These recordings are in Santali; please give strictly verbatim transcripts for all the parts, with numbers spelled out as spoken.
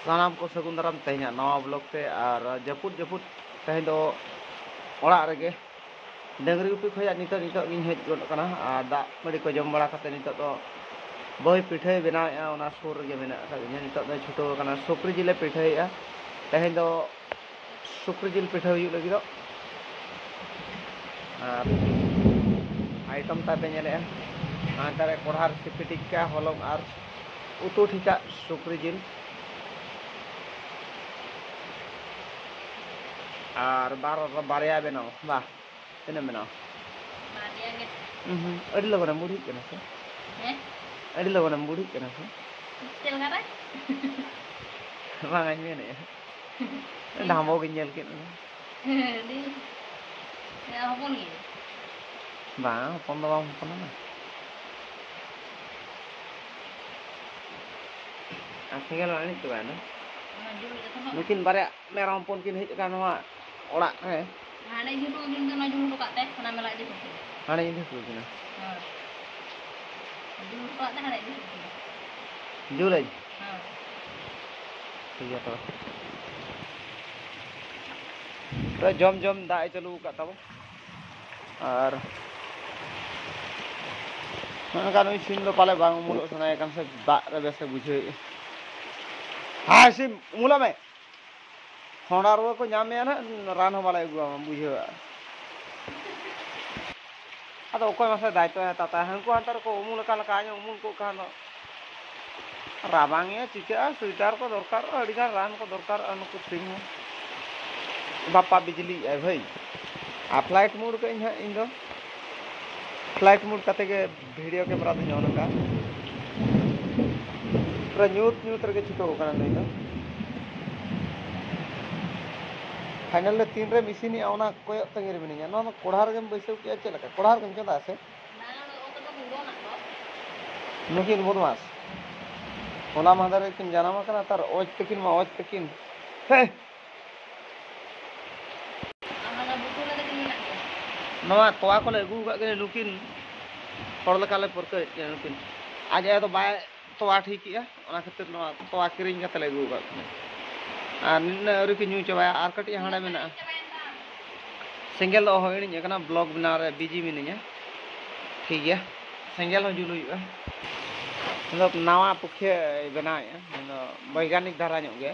ᱥᱟᱱᱟᱢ ᱠᱚ ᱥᱟᱹᱜᱩᱱ ᱫᱟᱨᱟᱢ ᱛᱮᱦᱮᱧᱟᱜ ᱱᱟᱣᱟ ᱵᱞᱚᱜ ᱛᱮ᱾ ᱟᱨ ᱡᱟᱹᱯᱩᱫ ᱡᱟᱹᱯᱩᱫ ᱛᱮᱦᱮᱧ ᱫᱚ ᱚᱲᱟᱜ ᱨᱮᱜᱮ ᱰᱟᱹᱝᱨᱤ ᱜᱩᱯᱤ ᱠᱷᱚᱱᱟᱜ ᱱᱤᱛᱚᱜ, ᱱᱤᱛᱚᱜ ᱜᱤᱧ ᱦᱮᱡ ᱜᱚᱫ ᱟᱠᱟᱱᱟ᱾ ᱟᱨ ᱫᱟᱜ ᱢᱟᱹᱰᱤ ᱠᱚ ᱡᱚᱢ ᱵᱟᱲᱟ ᱠᱟᱛᱮ ᱱᱤᱛᱚᱜ ᱫᱚ ᱵᱟᱹᱭ ᱯᱤᱴᱷᱟᱹᱭ ᱵᱮᱱᱟᱣᱮᱫᱼᱟ, ᱚᱱᱟ ᱥᱩᱨ ᱨᱮᱜᱮ ᱢᱮᱱᱟᱜ ᱟᱠᱟᱫᱤᱧᱟ᱾ ᱱᱤᱛᱚᱜ ᱫᱚ ᱪᱷᱩᱴᱟᱹᱣ ᱟᱠᱟᱱᱟ, ᱥᱩᱠᱨᱤ ᱡᱤᱞᱮ ᱯᱤᱴᱷᱟᱹᱭᱮᱫᱼᱟ᱾ ᱛᱮᱦᱮᱧ ᱫᱚ ᱥᱩᱠᱨᱤ ᱡᱤᱞ ᱯᱤᱴᱷᱟᱹ ᱦᱩᱭᱩᱜ ᱞᱟᱹᱜᱤᱫᱚᱜ᱾ ᱟᱨ ᱟᱭᱴᱚᱢ ᱛᱟᱭ ᱯᱮ ᱧᱮᱞᱮᱫᱼᱟ, ᱦᱟᱱᱛᱮ ᱨᱮ ᱠᱚᱲᱦᱟ ᱨᱮ ᱥᱤᱯᱤ ᱴᱷᱤᱠ ᱠᱟᱜᱼᱟ ᱦᱚᱞᱚᱝ ᱟᱨ ᱩᱛᱩ ᱴᱷᱤᱠᱟᱜ ᱥᱩᱠᱨᱤ ᱡᱤᱞ᱾ ᱟᱨ ᱵᱟᱨ ᱵᱟᱨᱭᱟ ᱵᱮᱱᱟᱣ ᱵᱟ᱾ ᱛᱤᱱᱟᱹᱜ ᱢᱮᱱᱟᱜᱼᱟ? ᱵᱟᱨᱭᱟ ᱜᱮ᱾ ᱩᱸᱦᱩᱸ, ᱟᱹᱰᱤ ᱞᱚᱜᱚᱱᱮᱢ ᱵᱩᱲᱦᱤᱜ ᱠᱟᱱᱟ ᱥᱮ? ᱦᱮᱸ? ᱟᱹᱰᱤ ᱞᱚᱜᱚᱱᱮᱢ ᱵᱩᱲᱦᱤᱜ ᱠᱟᱱᱟ ᱥᱮ? ᱪᱮᱫ ᱞᱮᱠᱟ ᱨᱮ? ᱵᱟᱝᱟᱧ ᱢᱮᱱᱮᱫᱼᱟ᱾ ᱰᱷᱟᱢᱚ ᱜᱤᱧ ᱧᱮᱞ ᱠᱮᱫ ᱢᱮᱭᱟ᱾ ᱟᱹᱰᱤ ᱦᱚᱯᱚᱱ ᱜᱮ᱾ ᱵᱟᱝ, ᱦᱚᱯᱚᱱ ᱫᱚ ᱵᱟᱝ ᱦᱚᱯᱚᱱᱟ᱾ ᱟᱨ ᱥᱮᱸᱜᱮᱞ ᱢᱟ ᱟᱹᱬᱤᱡ ᱪᱟᱵᱟᱭᱮᱱᱟ᱾ ᱚᱱᱟ ᱡᱩᱞ ᱠᱟᱛᱮ ᱢᱟ ᱱᱩᱠᱤᱱ ᱵᱟᱨᱭᱟ ᱢᱮᱨᱚᱢ ᱦᱚᱯᱚᱱ ᱠᱤᱱ ᱦᱮᱡ ᱟᱠᱟᱱ ᱱᱚᱣᱟ ᱚᱲᱟᱜ ᱨᱮ᱾ ᱦᱟᱸᱰᱮ ᱡᱩᱞ ᱦᱚᱴᱚ ᱠᱟᱜ ᱠᱤᱱ ᱫᱚ, ᱚᱱᱟ ᱡᱩᱞ ᱦᱚᱴᱚ ᱠᱟᱜ ᱛᱮ, ᱚᱱᱟ ᱢᱮᱞᱟ ᱤᱫᱤ ᱦᱚᱴᱚ ᱠᱟᱜ ᱠᱤᱱ᱾ ᱦᱟᱸᱰᱮ ᱤᱫᱤ ᱦᱚᱴᱚ ᱠᱟᱜ ᱠᱤᱱᱟ᱾ ᱦᱳᱭ᱾ ᱡᱩᱞ ᱦᱚᱴᱚ ᱠᱟᱜ ᱛᱮ, ᱦᱟᱸᱰᱮ ᱤᱫᱤ ᱦᱚᱴᱚ ᱠᱟᱜ ᱠᱤᱱ᱾ ᱡᱩᱞᱟᱹᱧ? ᱦᱳᱭ᱾ ᱴᱷᱤᱠ ᱜᱮᱭᱟ ᱛᱚᱵᱮ᱾ ᱛᱚ ᱡᱚᱢ ᱡᱚᱢ ᱫᱟᱜ ᱮ ᱪᱟᱹᱞᱩ ᱟᱠᱟᱫ ᱛᱟᱵᱚ᱾ ᱟᱨ ᱱᱚᱜᱼᱚ ᱱᱚᱝᱠᱟ ᱱᱩᱭ ᱥᱤᱢ ᱫᱚ ᱯᱟᱞᱮ ᱵᱟᱝ ᱩᱢᱩᱞᱚᱜ ᱥᱟᱱᱟᱭᱮ ᱠᱟᱱ ᱥᱮ ᱫᱟᱜ ᱨᱮ ᱵᱮᱥᱮ ᱵᱩᱡᱷᱟᱹᱣᱮᱫᱼᱟ᱾ ᱦᱟᱭ ᱥᱤᱢ, ᱩᱢᱩᱞᱚᱜ ᱢᱮ᱾ ᱦᱚᱸᱰᱟ ᱨᱩᱣᱟᱹ ᱠᱚ ᱧᱟᱢ ᱢᱮᱭᱟ ᱱᱟᱦᱟᱜ, ᱨᱟᱱ ᱦᱚᱸ ᱵᱟᱞᱮ ᱟᱹᱜᱩᱣᱟᱢᱟ, ᱵᱩᱡᱷᱟᱹᱣᱟ᱾ ᱟᱫᱚ ᱚᱠᱚᱭ ᱢᱟᱥᱮ ᱫᱟᱭᱤᱛᱛᱚᱭ ᱦᱟᱛᱟᱣ ᱛᱟᱭᱟ? ᱦᱟᱹᱱᱠᱩ ᱦᱟᱱᱛᱮ ᱨᱮᱠᱚ ᱩᱢᱩᱞ ᱟᱠᱟᱱ ᱞᱮᱠᱟ, ᱟᱡ ᱦᱚᱸ ᱩᱢᱩᱞ ᱠᱚᱜ ᱠᱷᱟᱱ ᱫᱚ᱾ ᱨᱟᱵᱟᱝ ᱮ ᱪᱤᱠᱟᱹᱜᱼᱟ, ᱥᱩᱭᱮᱴᱟᱨ ᱠᱚ ᱫᱚᱨᱠᱟᱨᱚᱜᱼᱟ, ᱟᱹᱰᱤᱜᱟᱱ ᱨᱟᱱ ᱠᱚ ᱫᱚᱨᱠᱟᱨᱚᱜᱼᱟ ᱱᱩᱠᱩ ᱥᱤᱢ ᱦᱚᱸ᱾ ᱵᱟᱯᱟ ᱵᱤᱡᱽᱞᱤᱭᱮᱜᱼᱟᱭ ᱵᱷᱟᱹᱭ᱾ ᱟᱨ ᱯᱷᱞᱟᱭᱤᱴ ᱢᱳᱰ ᱠᱟᱜ ᱟᱹᱧ ᱦᱟᱸᱜ ᱤᱧ ᱫᱚ᱾ ᱯᱷᱞᱟᱭᱤᱴ ᱢᱳᱰ ᱠᱟᱛᱮ ᱜᱮ ᱵᱷᱤᱰᱤᱭᱳ ᱠᱮᱢᱮᱨᱟ ᱫᱚᱧ ᱚᱱ ᱟᱠᱟᱫᱼᱟ᱾ ᱯᱩᱨᱟᱹ ᱧᱩᱛ ᱧᱩᱛ ᱨᱮᱜᱮ ᱪᱷᱩᱴᱟᱹᱣ ᱠᱟᱱᱟ ᱱᱩᱭ ᱫᱚ᱾ ᱯᱷᱟᱭᱱᱟᱞ ᱨᱮ ᱛᱤᱱ ᱨᱮᱢ ᱤᱥᱤᱱᱮᱜᱼᱟ, ᱚᱱᱟ ᱠᱚᱭᱚᱜ ᱛᱟᱺᱜᱤ ᱨᱮ ᱢᱤᱱᱟᱹᱧᱟ᱾ ᱱᱚᱣᱟ ᱫᱚ ᱠᱚᱲᱦᱟ ᱨᱮᱜᱮᱢ ᱵᱟᱹᱭᱥᱟᱹᱣ ᱠᱮᱜᱼᱟ, ᱪᱮᱫ ᱞᱮᱠᱟ? ᱠᱚᱲᱦᱟ ᱨᱮᱜᱮᱢ ᱪᱚᱸᱫᱟ ᱥᱮ? ᱱᱩᱠᱤᱱ ᱵᱚᱫᱢᱟᱥ᱾ ᱦᱚᱞᱟ ᱢᱟᱦᱫᱮᱨ ᱨᱮᱠᱤᱱ ᱡᱟᱱᱟᱢ ᱟᱠᱟᱱᱟ, ᱛᱟᱨ ᱚᱡᱽ ᱛᱟᱹᱠᱤᱱ ᱢᱟ ᱚᱡᱽ ᱛᱟᱹᱠᱤᱱ᱾ ᱦᱮᱸ᱾ ᱱᱚᱣᱟ ᱛᱚᱣᱟ ᱠᱚᱞᱮ ᱟᱹᱜᱩ ᱟᱠᱟᱫ ᱠᱤᱱᱟ, ᱱᱩᱠᱤᱱ ᱦᱚᱲ ᱞᱮᱠᱟᱞᱮ ᱯᱟᱹᱨᱠᱟᱹᱣᱮᱫ ᱠᱤᱱᱟ ᱱᱩᱠᱤᱱ᱾ ᱟᱡ ᱟᱭᱳ ᱫᱚ ᱵᱟᱭ ᱛᱚᱣᱟ ᱴᱷᱤᱠ ᱠᱮᱜᱼᱟ, ᱚᱱᱟ ᱠᱷᱟᱹᱛᱤᱨ ᱱᱚᱣᱟ ᱛᱚᱣᱟ ᱠᱤᱨᱤᱧ ᱠᱟᱛᱮ ᱞᱮ ᱟᱹᱜᱩ ᱟᱠᱟᱫ ᱠᱤᱱᱟ᱾ ᱟᱨ ᱱᱤᱱᱟᱹᱜ ᱟᱹᱣᱨᱤ ᱠᱚ ᱧᱩ ᱪᱟᱵᱟᱭᱟ, ᱟᱨ ᱠᱟᱹᱴᱤᱡ ᱦᱟᱸᱰᱮ ᱢᱮᱱᱟᱜᱼᱟ᱾ ᱥᱮᱸᱜᱮᱞ ᱫᱚ ᱚᱦᱚ ᱤᱲᱤᱧ ᱟᱠᱟᱱᱟ, ᱵᱞᱚᱜ ᱵᱮᱱᱟᱣ ᱨᱮ ᱵᱤᱡᱤ ᱢᱤᱱᱟᱹᱧᱟ᱾ ᱴᱷᱤᱠ ᱜᱮᱭᱟ, ᱥᱮᱸᱜᱮᱞ ᱦᱚᱸ ᱡᱩᱞ ᱦᱩᱭᱩᱜᱼᱟ᱾ ᱱᱚᱣᱟ ᱯᱩᱠᱷᱤᱭᱟᱹ ᱵᱮᱱᱟᱣᱮᱫᱼᱟ, ᱱᱚᱣᱟ ᱫᱚ ᱵᱳᱭᱜᱟᱱᱤᱠ ᱫᱷᱟᱨᱟ ᱧᱚᱜ ᱜᱮ᱾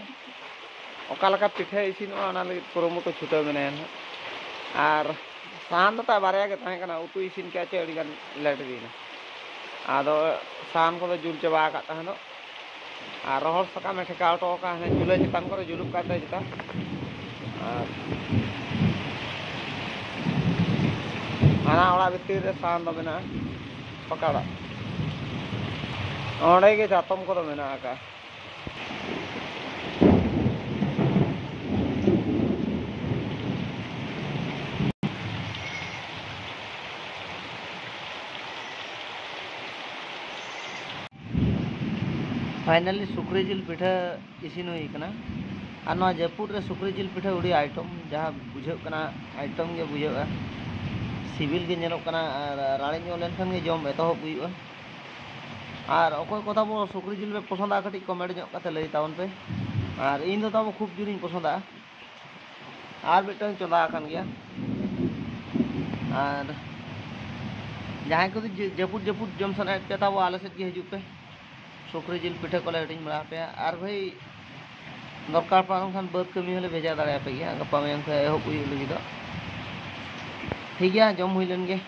ᱚᱠᱟ ᱞᱮᱠᱟ ᱯᱤᱴᱷᱟᱹ ᱤᱥᱤᱱᱚᱜᱼᱟ, ᱚᱱᱟ ᱞᱟᱹᱜᱤᱫ ᱠᱩᱨᱩᱢᱩᱴᱩ ᱪᱷᱩᱴᱟᱹᱣ ᱢᱮᱱᱟᱭᱟ ᱱᱟᱦᱟᱜ᱾ ᱟᱨ ᱥᱟᱦᱟᱱ ᱫᱚ ᱛᱟᱭ ᱵᱟᱨᱭᱟ ᱜᱮ ᱛᱟᱦᱮᱸ ᱠᱟᱱᱟ, ᱩᱛᱩ ᱤᱥᱤᱱ ᱠᱮᱫᱼᱟ ᱪᱮ ᱟᱹᱰᱤ ᱜᱟᱱ ᱞᱮᱴ ᱤᱫᱤᱭᱮᱱᱟ᱾ ᱟᱫᱚ ᱥᱟᱦᱟᱱ ᱠᱚᱫᱚ ᱡᱩᱞ ᱪᱟᱵᱟ ᱟᱠᱟᱫ ᱛᱟᱦᱮᱸ ᱫᱚ, ᱟᱨ ᱨᱚᱦᱚᱲ ᱥᱟᱠᱟᱢᱮ ᱴᱷᱮᱠᱟᱣ ᱦᱚᱴᱚ ᱠᱟᱜᱼᱟ, ᱦᱟᱱᱮ ᱪᱩᱞᱦᱟᱹ ᱪᱮᱛᱟᱱ ᱠᱚᱨᱮ ᱡᱩᱞᱩᱜ ᱠᱟᱱ ᱛᱟᱭᱟ ᱪᱮᱛᱟ᱾ ᱟᱨ ᱦᱟᱱᱟ ᱚᱲᱟᱜ ᱵᱷᱤᱛᱤᱨ ᱨᱮ ᱥᱟᱦᱟᱱ ᱫᱚ ᱢᱮᱱᱟᱜᱼᱟ, ᱯᱟᱠᱟ ᱚᱲᱟᱜ᱾ ᱚᱸᱰᱮ ᱜᱮ ᱪᱟᱛᱚᱢ ᱠᱚᱫᱚ ᱢᱮᱱᱟᱜ ᱟᱠᱟᱫᱼᱟ᱾ ᱯᱷᱟᱭᱱᱟᱞᱤ ᱥᱩᱠᱨᱤ ᱡᱤᱞ ᱯᱤᱴᱷᱟᱹ ᱤᱥᱤᱱ ᱦᱩᱭ ᱠᱟᱱᱟ᱾ ᱟᱨ ᱱᱚᱣᱟ ᱡᱟᱹᱯᱩᱫ ᱨᱮ ᱥᱩᱠᱨᱤ ᱡᱤᱞ ᱯᱤᱴᱷᱟᱹ ᱟᱹᱰᱤ ᱟᱭᱴᱚᱢ, ᱡᱟᱦᱟᱸ ᱵᱩᱡᱷᱟᱹᱜ ᱠᱟᱱᱟ ᱟᱭᱴᱚᱢ ᱜᱮ ᱵᱩᱡᱷᱟᱹᱜᱼᱟ᱾ ᱥᱤᱵᱤᱞ ᱜᱮ ᱧᱮᱞᱚᱜ ᱠᱟᱱᱟ, ᱟᱨ ᱨᱟᱲᱮᱡ ᱧᱚᱜ ᱞᱮᱱᱠᱷᱟᱱ ᱜᱮ ᱡᱚᱢ ᱮᱛᱚᱦᱚᱵ ᱦᱩᱭᱩᱜᱼᱟ᱾ ᱟᱨ ᱚᱠᱚᱭ ᱠᱚ ᱛᱟᱵᱚ ᱥᱩᱠᱨᱤ ᱡᱤᱞ ᱯᱮ ᱯᱚᱥᱚᱸᱫᱟ, ᱠᱟᱹᱴᱤᱡ ᱠᱚᱢᱮᱱᱴ ᱧᱚᱜ ᱠᱟᱛᱮ ᱞᱟᱹᱭ ᱛᱟᱵᱚᱱ ᱯᱮ᱾ ᱟᱨ ᱤᱧ ᱫᱚ ᱛᱟᱵᱚ ᱠᱷᱩᱵ ᱡᱳᱨᱤᱧ ᱯᱚᱥᱚᱸᱫᱟᱜᱼᱟ᱾ ᱟᱨ ᱢᱤᱫᱴᱟᱝ ᱪᱚᱸᱫᱟ ᱟᱠᱟᱱ ᱜᱮᱭᱟ᱾ ᱟᱨ ᱡᱟᱦᱟᱸᱭ ᱠᱚᱫᱚ ᱡᱟᱹᱯᱩᱫ ᱡᱟᱹᱯᱩᱫ ᱡᱚᱢ ᱥᱟᱱᱟᱭᱮᱫ ᱯᱮ ᱛᱟᱵᱚ, ᱟᱞᱮ ᱥᱮᱫ ᱜᱮ ᱦᱤᱡᱩᱜ ᱯᱮ᱾ ᱥᱩᱠᱨᱤ ᱡᱤᱞ ᱯᱤᱴᱷᱟᱹ ᱠᱚᱞᱮ ᱦᱟᱹᱴᱤᱧ ᱵᱟᱲᱟ ᱟᱯᱮᱭᱟ᱾ ᱟᱨ ᱵᱷᱟᱹᱭ, ᱫᱚᱨᱠᱟᱨ ᱯᱟᱲᱟᱣ ᱞᱮᱱᱠᱷᱟᱱ ᱵᱟᱹᱫᱽ ᱠᱟᱹᱢᱤ ᱦᱚᱸᱞᱮ ᱵᱷᱮᱡᱟ ᱫᱟᱲᱮᱭᱟᱯᱮ ᱜᱮᱭᱟ, ᱜᱟᱯᱟ ᱢᱮᱭᱟᱝ ᱠᱷᱚᱱ ᱮᱦᱚᱵ ᱦᱩᱭᱩᱜ ᱞᱟᱹᱜᱤᱫᱚᱜ᱾ ᱴᱷᱤᱠ ᱜᱮᱭᱟ, ᱡᱚᱢ ᱦᱩᱭ ᱞᱮᱱ ᱜᱮ᱾